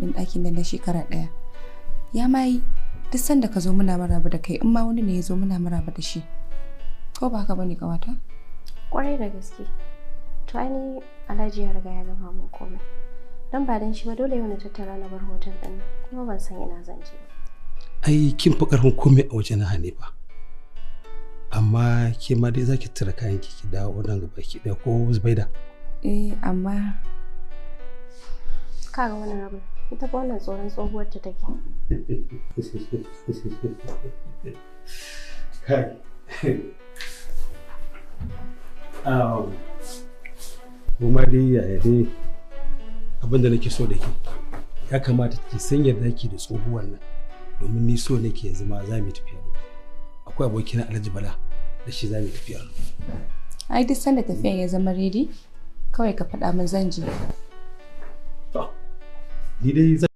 kuɗin ɗakin nan na shekara ɗaya. Ya ma yi, duk sanda ka zo muna maraba da kai, in ma wani ne ya zo muna maraba da shi. Ko ba haka bane, ƙawata? Kwarai da gaske. To ai ni Alhaji ya riga ya gama mun komai. Dan ba dan shi ba, dole yau na tattara na bar hotel din nan, kuma ban san ina zan je ba. Ai kin fi karfin komai a wajen Hanifa. Amma ke ma dai zaki tura kayan ki ki dawo nan gaba ki ɗaya, ko Zubaida? Eh, amma Kaga wannan rabin. Ita fa wannan tsoron tsohuwar ta take. Kai. Kuma dai yaya dai, abinda nake so da ke, ya kamata ki san yadda ki da tsohuwar nan, domin ni so nake yanzu ma za mu yi tafiya da ku. Akwai abokina Alhaji Bala, da shi za mu yi tafiya. Ai duk sanda tafiyan ya zama ready, kawai ka faɗa min, zan je. Ni dai zan